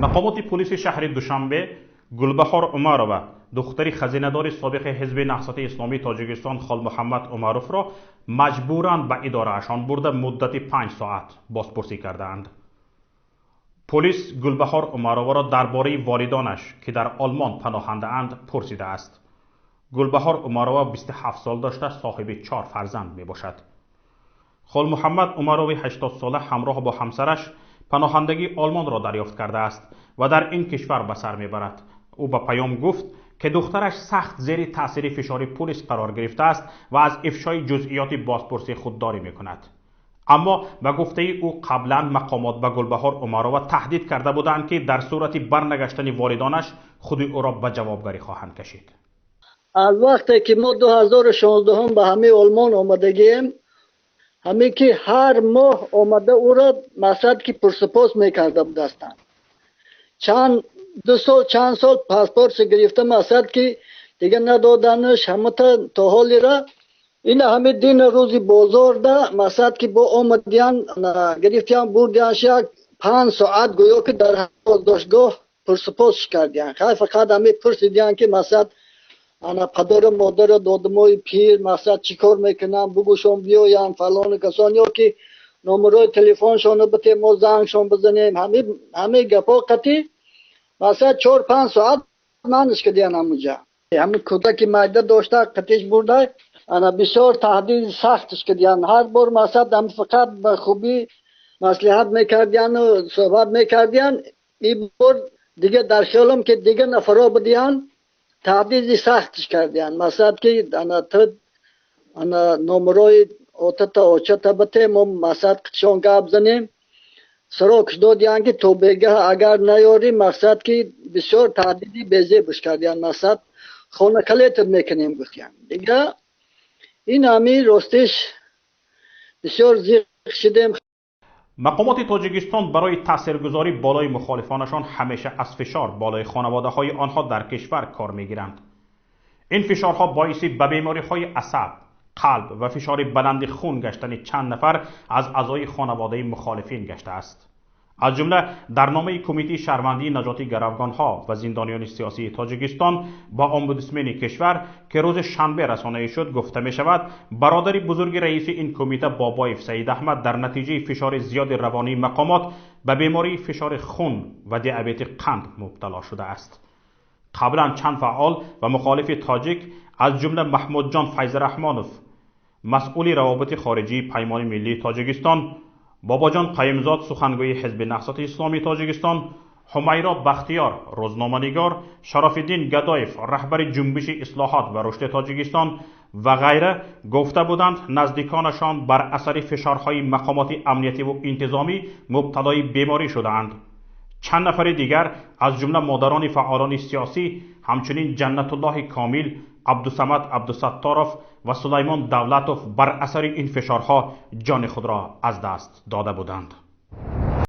Мақомоти пулиси шаҳри Душанбе Гулбаҳор Умарова, духтари хазинадори собиқи Ҳизби Наҳзати Исломии Тоҷикистон Холмуҳаммад Умаровро маҷбуран ба идораашон бурда муддати 5 соат бозпурсӣ кардаанд. Полис Гулбаҳор Умароваро дар бораи волидонаш, ки дар Олмон паноҳандаанд, пурсидааст. Гулбаҳор Умарова 27 сол дошта, соҳиби 4 фарзанд мебошад. Холмуҳаммад Умарови 80 сола ҳамроҳ бо ҳамсараш паноҳандагии Олмонро дарёфт кардааст ва дар ин кишвар ба сар мебарад. Ӯ ба Паём гуфт, ки духтараш сахт зери таъсири фишори пулис қарор гирифтааст ва аз ифшои ҷузъиёти бозпурсӣ худдорӣ мекунад. Аммо ба гуфтаи ӯ қаблан мақомот ба Гулбаҳор Умарова таҳдид карда буданд, ки дар сурати барнагаштани волидонаш худи ӯро ба ҷавобгарӣ хоҳанд кашид. Аз вақте ки мо 2016 ба ҳамаи Олмон омадагием, ҳамин ки ҳар моҳ омада ӯро мақсад ки пурсупос мекарда будастанд. Чанд ду сол, чанд сол паспортшо гирифта, мақсад ки дига надоданаш ҳамата то ҳолира. Ина ҳами дина рӯзи бозорда мақсад ки бо омадиян гирифтиян бурдиянш, як 5 соат гӯё ки дар боздоштгоҳ пурсупос кардиян. Хай, фақат ҳами пурсидиян, ки мақсад ана падару модару додамои пир мақсад чӣ кор мекунанд, бугӯшон биёянд, фалону касон, ё ки номерои телефоншонро бите, мо зангшон бизанем. Ҳамаи гапҳо қатъи мақсад 4-5 соат манш кардиян. Ҳамуҷа ҳамин кӯдаки майда дошта қатиш бурда, ана бисёр таҳдиди сахтш кардиян. Ҳар бор мақсад ҳам фақат ба хубӣ маслиҳат мекардияну суҳбат мекардиян. Ин бор дига дар хиёлам ки дига нафаро будиян, таҳдиди сахтш кардиян, мақсад ки ана ту ана номерои отата очата бите, мо мақсад қитшон гап занем. Срок додиян, ки то бегаҳ агар наёрӣ, мақсад ки бисёр таҳдиди безебш кардиян, мақсад хонакалетат мекунем, гуфтиян. Дига ин ҳами ростиш бисёр зиқ шидем. Мақомоти Тоҷикистон барои таъсиргузорӣ болои мухолифонашон ҳамеша аз фишор болои хонаводаҳои онҳо дар кишвар кор мегиранд. Ин фишорҳо боиси ба бемориҳои асаб, қалб ва фишори баланди хун гаштани чанд нафар аз аъзои хонаводаи мухолифин гаштааст. Аз ҷумла дар номаи Кумитаи шаҳрвандии наҷоти гаравгонҳо ва зиндониёни сиёсии Тоҷикистон ба омбудсмени кишвар, ки рӯзи шанбе расонаӣ шуд, гуфта мешавад, бародари бузурги раиси ин кумита Бобоев Саид Аҳмад дар натиҷаи фишори зиёди равонии мақомот ба бемории фишори хун ва диабети қанд мубтало шудааст. Қаблан чанд фаъол ва мухолифи тоҷик, аз ҷумла Маҳмудҷон Файзраҳмонов, масъули равобити хориҷии Паймони миллии Тоҷикистон, Бобоҷон Қаюмзод, сухангӯи Ҳизби Наҳзати Исломии Тоҷикистон, Ҳумайро Бахтиёр, рӯзноманигор, Шарофиддин Гадоев, раҳбари Ҷунбиши ислоҳот ва рушди Тоҷикистон ва ғайра гуфта буданд, наздиконашон бар асари фишорҳои мақомоти амниятиву интизомӣ мубталои беморӣ шудаанд. Чанд нафари дигар, аз ҷумла модарони фаъолони сиёсӣ, ҳамчунин Ҷаннатуллоҳи Комил, Абдусамад Абдусатторов ва Сулаймон Давлатов бар асари ин фишорҳо ҷони худро аз даст дода буданд.